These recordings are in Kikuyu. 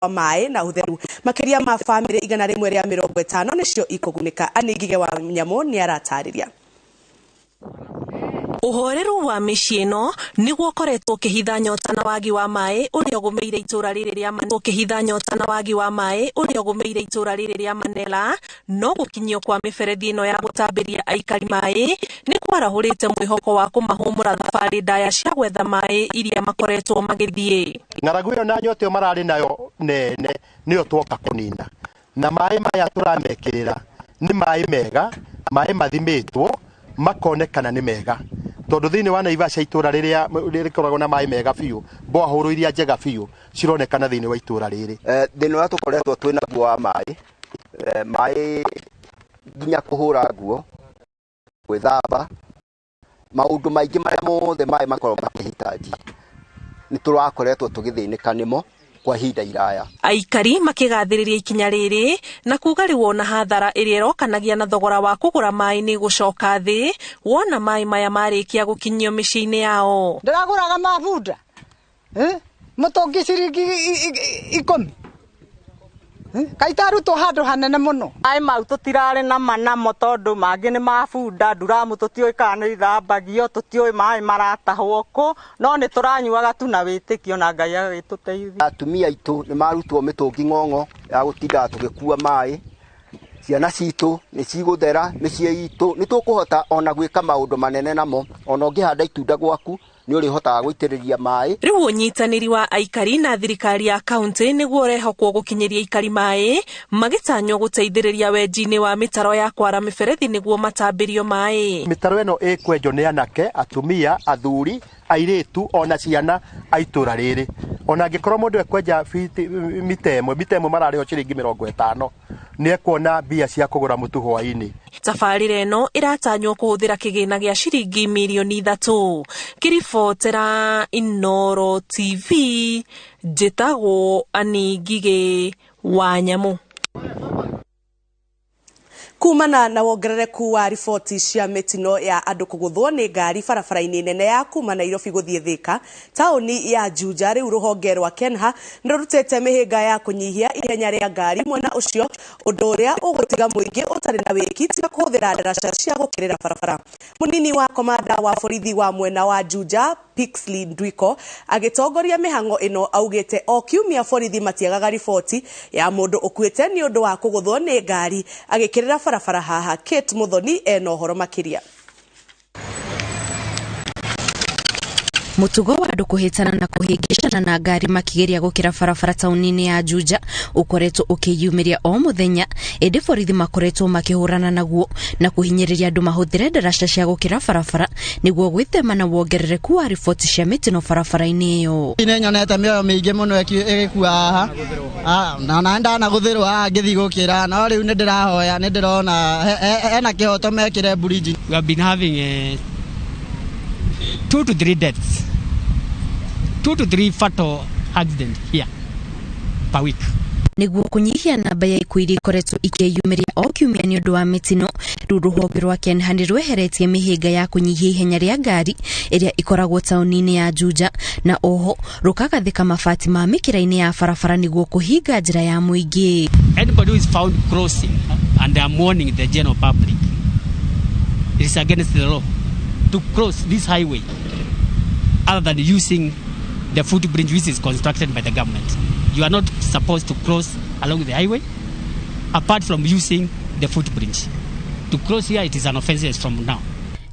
Maĩ na ũtheru. Makĩria ma bamĩrĩ 150 nĩcio ikũgunĩka. Anĩ Ngige wa Nyamũ nĩ aratarĩria. Ũhoreru wa mĩciĩ ĩno nĩguo ũkoretwo ũkĩhitha nyota na wagi wa maĩ ũrĩa ũgũmĩire itũra rĩrĩ rĩa ũkĩhitha nyota na wagi wa maĩ ũrĩa ũgũmĩire itũra rĩrĩ rĩa Manela. No gũkinyio kwa mĩberethi ĩno ya gũtambĩria aikari maĩ nĩ kwarahũrĩte mwĩhoko wa kũmahũmũra thabarĩ ndaya cia gwetha maĩ iria makoretwo magĩthiĩ. Ng'aragu ĩyo na nyota ĩyo mararĩ nayo nene nĩyo twoka kũnina, na maĩ maya tũramekĩrĩra nĩ maĩ mega, maĩ mathimĩtwo makonekana nĩ mega, tondũ thĩinĩ wa Naivasha itũra rĩrĩa rĩkoragwo na maĩ mega biũ, bohoro iria njega biũ cironekana thĩinĩ wa itũra rĩrĩ. Thĩna ũrĩa tũkoretwo twĩ naguo wa maĩ, maĩ nginya kũhũra nguo, gwĩthamba, maũndũ maingĩ marĩa mothe maĩ makoragwo makĩhitaji nĩ tũrakoretwo tũgĩthĩnĩka nĩmo kwa ihinda iraya. Aikari makĩgathĩrĩria ikinya rĩrĩ na kuga rĩu ona hathara ĩrĩa ĩrokanagia na thogora wa kũgũra maĩ nĩ gũcoka thĩ wona maĩ maya marĩkia gũkinyio mĩciĩ-inĩ yao. Ndĩragũraga mabunda mũtũngi ciringi 10, kaitarutwo handũ hanene mũno. Maĩ mau tũtirarĩ na manamo tondũ mangĩ nĩ mabunda nduramu, tũtiũĩ kana nĩ ithambagio, tũtiũĩ maĩ maratahwo kũ, no nĩ tũranyuaga tu na wĩtĩkio na Ngai agĩtũteithia. Atumia aitũ nĩ marutwo mĩtũngi ng'ong'o ya gũtindaga tũgĩkua maĩ, ciana citũ nĩ cigũthera, mĩciĩ itũ nĩ tũkũhota ona gwĩka maũndũ manene namo, ona ũngĩhanda itunda gwaku nĩ ũrĩhotaga gũitĩrĩria maĩ. Rĩu ũnyitanĩri wa aikari na thirikari ya kaunti nĩguo ũrehokwo gũkinyĩria aikari maĩ, magĩtanywo gũteithĩrĩria wenji-inĩ wa mĩtaro ya kwara mĩberethi nĩguo matambĩrio maĩ. Mĩtaro ĩno ĩkwenjwo nĩ anake, atumia, athuri, airĩtu ona ciana a itũra rĩrĩ. Ona angĩkorwo mũndũ ekwenja mita ĩmwe, mita ĩmwe mararĩhwo ciringi 50, nĩ ekuona mbia cia kũgũra mũtu hwaĩ-inĩ. Tabarĩra ĩno ĩratanywo kũhũthĩra kĩgĩna gĩa ciringi mirioni 3. Ngĩribotera Inooro TV, njĩtagwo Annie Ngigĩ wa Nyamũ. Kumana na wongerereku wa riboti cia mĩtino ya andũ kũgũthwo nĩ ngari barabara-inĩ nene ya kuma Nairobi gũthiĩ Thika, taũni ya Juja, rĩu rũhonge rwa Kenha nĩ rũrutĩte mĩhĩnga ya kũnyihia ihenya rĩa ngari mwena ũcio, ũndũ ũrĩa ũgũtiga mũingĩ ũtarĩ na wĩki tiga kũhũthĩra ndaraca cia gũkĩrĩra barabara. Mũnini wa komanda wa borithi wa mwena wa Juja, Pixley Ndwiko, agĩtongoria mĩhang'o ĩno augĩte o kiumia borithi matiagaga riboti ya mũndũ ũkuĩte nĩ ũndũ wa kũgũthwo nĩ ngari agĩkĩrĩra barabara haha. Kate Muthoni ena ũhoro makĩria. Mũtugo wa andũ kũhĩtana na kũhĩngĩcana na ngari makĩgeria gũkĩra barabara taũni-inĩ ya Juja ũkoretwo ũkĩyumĩria o mũthenya, ĩndĩ borithi makoretwo makĩhũrana naguo na kũhinyĩrĩria andũ mahũthĩre ndaraca cia gũkĩra barabara nĩguo gwĩthema na wongerereku wa riboti cia mĩtino barabara-inĩ ĩyo. Nĩ nyonete mĩoyo mĩingĩ mũno ĩgĩkua haha, na ona ndanagũthĩrwo haha ngĩthiĩ gũkĩra, no rĩu nĩ ndĩrahoya, nĩ ndĩrona hena kĩhoto mekĩre bridge. We have been having a 2 to 3 deaths, 2 to 3 fatal accidents here per week. Nĩguo kũnyihia namba ya ikuũ iria ikoretwo ikĩyumĩria o kiumia nĩ ũndũ wa mĩtino, rĩu rũhonge rwa Kenha nĩ rweheretie mĩhĩnga ya kũnyihia ihenya rĩa ngari ĩrĩa ĩkoragwo taũni-inĩ ya Juja, na oho rũkagathĩka mabati ma mĩkĩra-inĩ ya barabara nĩguo kũhinga njĩra ya mũingĩ. Anybody who is found crossing, and I'm warning the general public, it is against the law to cross this highway other than using the footbridge which is constructed by the government. You are not supposed to cross along the highway apart from using the footbridge. To cross here, it is an offense from now.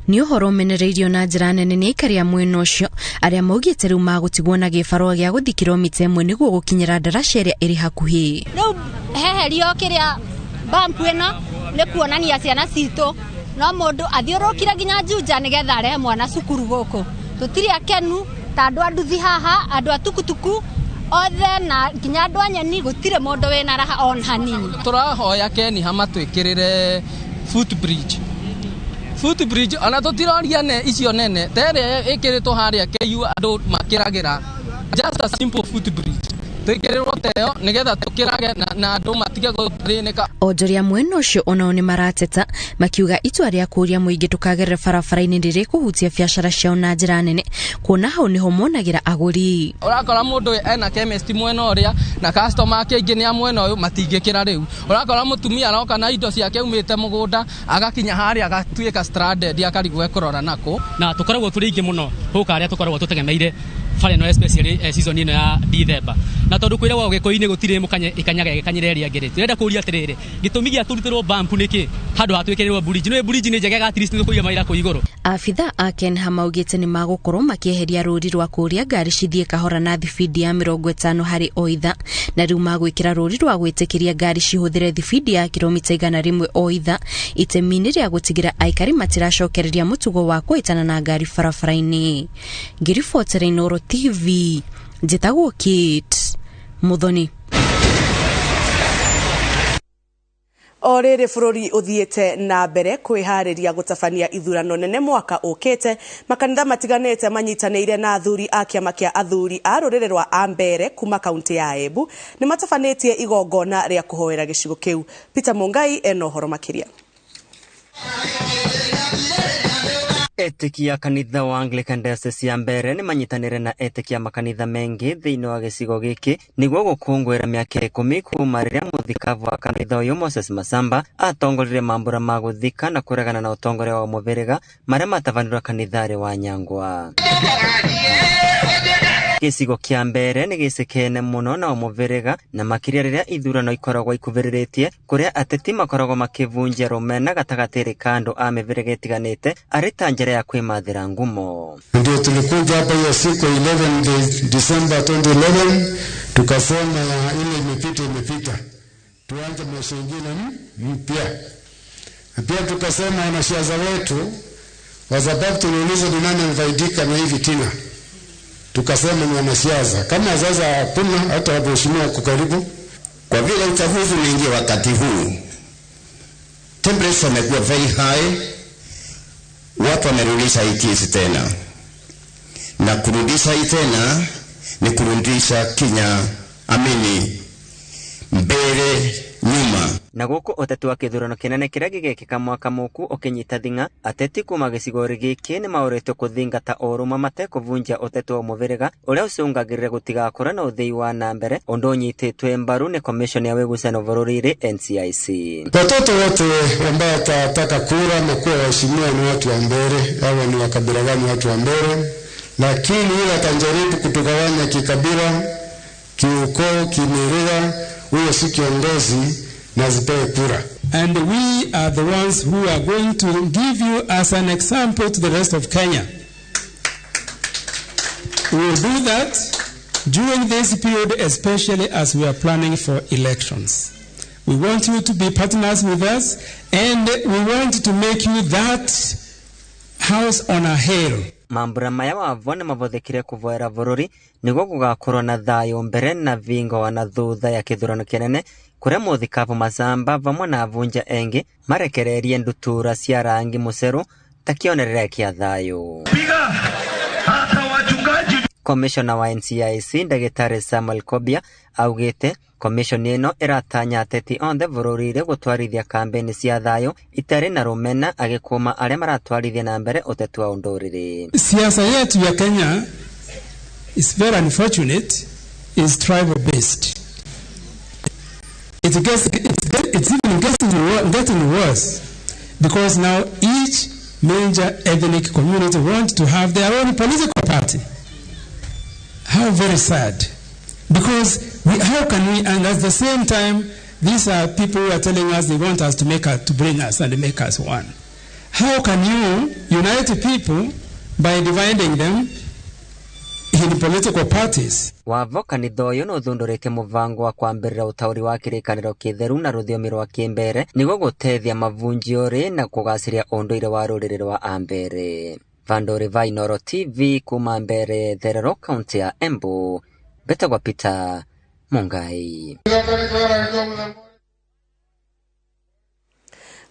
Nĩ ũhoro ũmenereirio na njĩra nene nĩ aikari a mwena ũcio arĩa maugĩte rĩu magũtigwo na gĩbarũa gĩa gũthiĩ kiromita 1 nĩguo gũkinyĩra ndaraca ĩrĩa ĩrĩ hakuhĩ. Rĩu heherio kĩrĩa bump ĩno nĩ kuonania ciana citũ no mũndũ athiũrũrũkire nginya Juja nĩgetha arehe mwana cukuru gũkũ. Tũtirĩ akenu ta andũ a nduthi haha, andũ a tukutuku othe na nginya andũ a nyeni, gũtirĩ mũndũ wĩna raha ona hanini. Tũrahoya Kenha matwĩkĩrĩre footbridge. Footbridge ona tũtiroria ne icio nene ta ĩrĩa ĩkĩrĩtwo harĩa KU andũ makĩragĩra, just a simple footbridge. Twĩkĩrĩrwo teo nĩgetha tũkĩrage na andũ matige gũthĩnĩka. Onjoria mwena ũcio onao nĩ marateta makiuga itua rĩa kũũria mũingĩ ndũkagerere barabara-inĩ rĩrĩkũhutia biacara ciao na njĩra nene, kuona hau nĩho monagĩra agũri. Ũrakora mũndũ ena chemist mwena ũrĩa na customer ake aingĩ nĩ a mwena ũyũ, matingĩkĩra rĩu. Ũrakora mũtumia aroka na indo ciake aumĩte mũgũnda, agakinya harĩa agatuĩka stranded, akarigwo ekũrora nakũ. Na tũkoragwo tũrĩ aingĩ mũno gũka arĩa tũkoragwo tũtegemeire bara ĩno, especially season ĩno ya December, na tondũ kwĩragwo Gĩkũyũ-inĩ gũtirĩ mũkanye ikanyaga ĩgĩkanyĩra ĩrĩa ĩngĩ rĩ, tũrenda kũũria atĩrĩrĩ, gĩtũmi gĩa tũrutĩrwo bump nĩkĩ handũ ha twĩkĩrĩrwo bridge? Nĩ bridge nĩ njega, at least nĩ tũkũiga mawĩra kũu igũrũ. Abitha a Kenha maugĩte nĩ magũkorwo makĩeheria rũri rwa kũũria ngari cithiĩ kahora na thibindi ya 50 harĩ o ithaa, na rĩu magwĩkĩra rũri rwa gwĩtĩkĩria ngari cihũthĩre thibindi ya kilomita 100 o ithaa, itemi-inĩ rĩa gũtigĩra aikari matiracokereria mũtugo wa kũhĩtana na ngari barabara-inĩ. Ngĩribotera Inooro TV, njĩtagwo Kate Muthoni. O rĩrĩ bũrũri ũthiĩte na mbere kwĩharĩria gũtabania ithurano nene mwaka ũkĩte, makanitha matiganĩte manyitanĩire na athuri a kĩama kĩa athuri a rũrĩrĩ rwa Ambere kuma kaunti ya Embu nĩ matabanĩtie igongona rĩa kũhoera gĩcigo kĩu. Peter Mungai ena ũhoro makĩria. Etĩkia kanitha wa Anglican Diocese ya Mbere nĩ manyitanĩire na etĩkia makanitha mengĩ thĩinĩ wa gĩcigo gĩkĩ nĩguo gũkũngũĩra mĩaka 10 kuma rĩrĩa mũthikabu wa kanitha ũyũ Moses Masamba atongoririe mambũra ma gũthika na kũregana na ũtongoria wa mũbĩrĩga marĩa matabanĩirwo kanitharĩ wa Nyangwa. Gĩcigo kĩa Mbere nĩ gĩcĩkene mũno na ũmũbĩrĩga, na makĩria rĩrĩa ithurano ikoragwo ikuvĩrĩrĩtie, kũrĩa ateti makoragwo makĩvunjia rũmena gatagatĩ ka andũ a mĩbĩrĩga ĩtiganĩte arĩ ta njĩra ya kwĩmathĩra ngumo. Ndio tulikuja hapa hiyo siku 11 December 2011, tukasema ile imepita imepita, tuanze maisha ingine mpya. Na pia tukasema wanasiasa wetu, kwa sababu tuliulizwa ni nani amefaidika na hivi tena, tukasema ni wanasiasa. Kama sasa hakuna hata waheshimiwa kukaribu. Kwa vile uchaguzi umeingia wakati huu, temperature imekuwa very high, watu wamerudisha hii kesi tena, na kurudisha hii tena ni kurudisha Kenya amini mbele nyuma. Na gũkũ ũteti wa kĩthurano kĩnene kĩrĩa gĩgekĩka mwaka mũku ũkĩnyita thing'a, ateti kuma gĩcigo gĩkĩ nĩ maũrĩtwo kũthingata ũrũmwe matekũvunjia ũteti wa mũbĩrĩga ũrĩa ũcũngagĩrĩria gũtigakũra na ũthii wa na mbere, ũndũ ũnyitĩtwe mbaru nĩ commission ya wĩgucano bũrũri-inĩ NCIC. Watoto wote ambao watataka kura na kuwa waheshimiwa ni watu wa Mbere, awe ni wa kabila gani, watu wa Mbere, lakini yule atajaribu kutugawanya kikabila, kiukoo, kimiriga, huyo si kiongozi na zipewe kura. And we are the ones who are going to give you as an example to the rest of Kenya. We will do that during this period, especially as we are planning for elections. We want you to be partners with us, and we want to make you that house on a hill. Mambura maya wavo nĩ mavũthĩkire kũvoera bũrũri nĩguo gũgakorwo na thayũ mbere na vingo na thutha ya kĩthurano kĩnene, kũrĩa mũthikabu Masamba vamwe na avunja engĩ marekererie ndutura cia rangi mũcerũ ta kĩonereria kĩa thayũ. Commissioner wa NCIC ndagĩtarĩ Samuel Kobia augĩte commission ĩno ĩratanya ateti onthe bũrũri-inĩ gũtwarithia kambeni cia thayũ itarĩ na rũmena, agĩkũma arĩa maratwarithia na mbere ũteti wa ũndũrĩrĩ. Siasa yetu ya Kenya is very unfortunate, is tribal based. It's even getting worse because now each major ethnic community wants to have their own political party. How very sad. Because how can we, and at the same time, these are people who are telling us they want us to make us, to bring us and make us one. How can you unite people by dividing them in political parties? Wavo kanitha ũyũ nĩũthundũrĩte mũbango wa kwambĩrĩra ũtaũri wa kĩrĩkanĩro kĩtheru na rũthiomi rwa kĩmbere nĩguo gũteithia mavunjio rĩ na kũgacĩria ũndũire wa rũrĩrĩ rwa Ambere. Vandori va Inooro TV kuma Mbere Therero, kaunti ya Embu, betagwa Peter Mungai.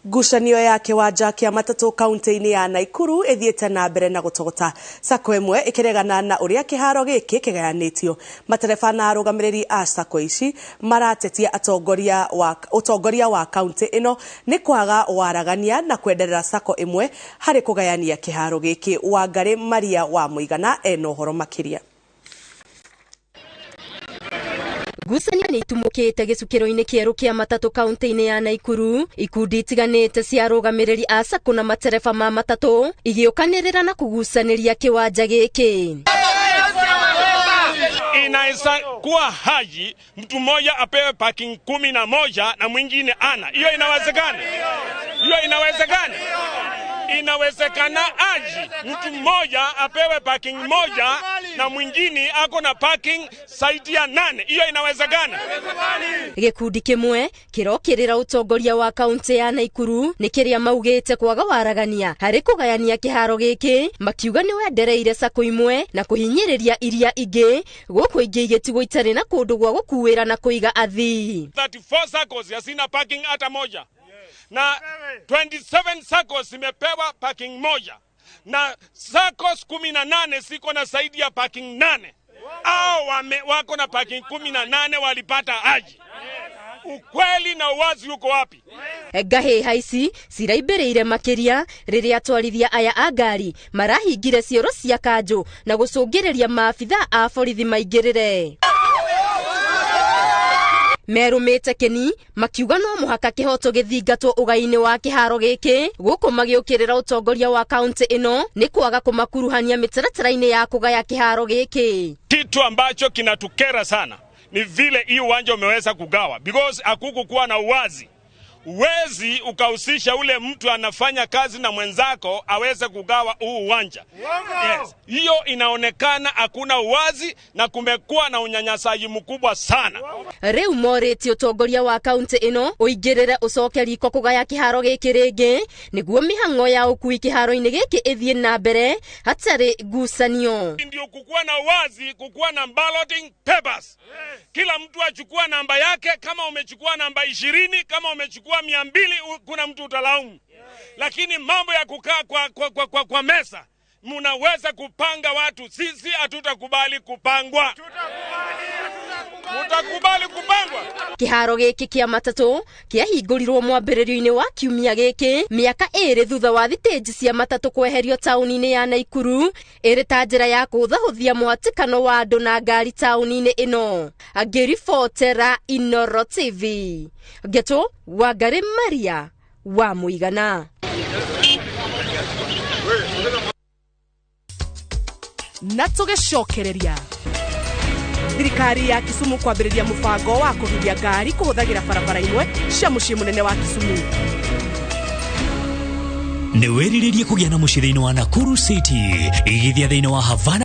Ngucanio ya kĩwanja kĩa matatũ kaunti-inĩ ya Naikuru ĩthiĩte na mbere na gũtogota. Sacco ĩmwe ĩkĩregana na ũrĩa kĩharo gĩkĩ kĩgayanĩtio. Matereba na arũgamĩrĩri a sacco ici maratetia ũtongoria wa kaunti ĩno nĩ kwaga waragania na kwenderera sacco ĩmwe harĩ kũgayania kĩharo gĩkĩ. Wangarĩ Maria wa Mũigana ena ũhoro makĩria. Ngucanio nĩ itumũkĩte gĩcukĩro-inĩ kĩerũ kĩa matatũ kaunti-inĩ ya Naikuru. Ikundi itiganĩte cia arũgamĩrĩri a sacco na matereba ma matatũ igĩũkanĩrĩra na kũgucanĩria kĩwanja gĩkĩ. Inaweza kuwa haji mtu mmoja apewe parking 11 na mwingine ana. Hiyo inawezekana? Hiyo inawezekana? Inawezekana aji mtu mmoja apewe parking 1 na mwingine ako na parking zaidi ya 8. Hiyo inawezekana? Gĩkundi kĩmwe kĩrokĩrĩra ũtongoria wa kaunti ya Naikuru nĩ kĩrĩa maugĩte kwaga waragania harĩ kũgayania kĩharo gĩkĩ, makiuga nĩ wendereire sacco imwe na kũhinyĩrĩria iria ingĩ, gũkũ ingĩ igĩtigwo itarĩ na kũndũ gwa gũkuĩra na kũiga athii. 34 saccos hazina parking hata moja, na 27 saccos zimepewa parking 1, na saccos 18 ziko na zaidi ya parking 8. Hao wako na parking 18 walipata aje? Ukweli na uwazi uko wapi? Ngahĩha ici ciraimbĩrĩire makĩria rĩrĩa atwarithia aya a ngari marahingire cioro cia kanjũ na gũcũngĩrĩria maabitha a borithi maingĩrĩre. Merũmĩte kĩni makiuga no mũhaka kĩhoto gĩthingatwo ũgai-inĩ wa kĩharo gĩkĩ, gũkũ magĩũkĩrĩra ũtongoria wa kaunti ĩno nĩ kwaga kũmakuruhania mĩtaratara-inĩ ya kũgaya kĩharo gĩkĩ. Kitu ambacho kinatukera sana ni vile hii uwanja umeweza kugawa, because hakukuwa na uwazi. Uwezi ukahusisha ule mtu anafanya kazi na mwenzako aweze kugawa huu uwanja. Yes. Hiyo inaonekana hakuna uwazi na kumekuwa na unyanyasaji mkubwa sana. Rĩu morĩtie ũtongoria wa kaunti ĩno ũingĩrĩre ũcoke riko kũgaya kĩharo gĩkĩ rĩngĩ nĩguo mĩhang'o ya ũkui kĩharo-inĩ gĩkĩ ĩthiĩ na mbere hatarĩ ngucanio. Ndio kukuwa na uwazi, kukuwa na balloting papers. Kila mtu achukua namba yake. Kama umechukua namba 20, kama umechukua 200, kuna mtu utalaumu. Lakini mambo ya kukaa kwa mesa, mnaweza kupanga watu. Sisi hatutakubali kupangwa. Mutakubali kupangwa. Kĩharo gĩkĩ kĩa matatũ kĩahingũrirwo mwambĩrĩrio-inĩ wa kiumia gĩkĩ mĩaka 2 thutha wa thitĩnji cia matatũ kweherio taũni-inĩ ya Naikuru ĩrĩ ta njĩra ya kũhũthahũthia mũhatĩkano wa andũ na ngari taũni-inĩ ĩno. Ngĩribotera Inoro TV, Ngeto Wangarĩ Maria wa Mũigana. Na tũgĩcokereria thirikari ya Kisumu kwambĩrĩria mũbango wa kũgiria ngari kũhũthagĩra barabara imwe cia mũciĩ mũnene wa Kisumu. Nĩ wĩrirĩrie kũgĩa na mũciĩ thĩinĩ wa Nakuru City, igithia thĩinĩ wa Havana.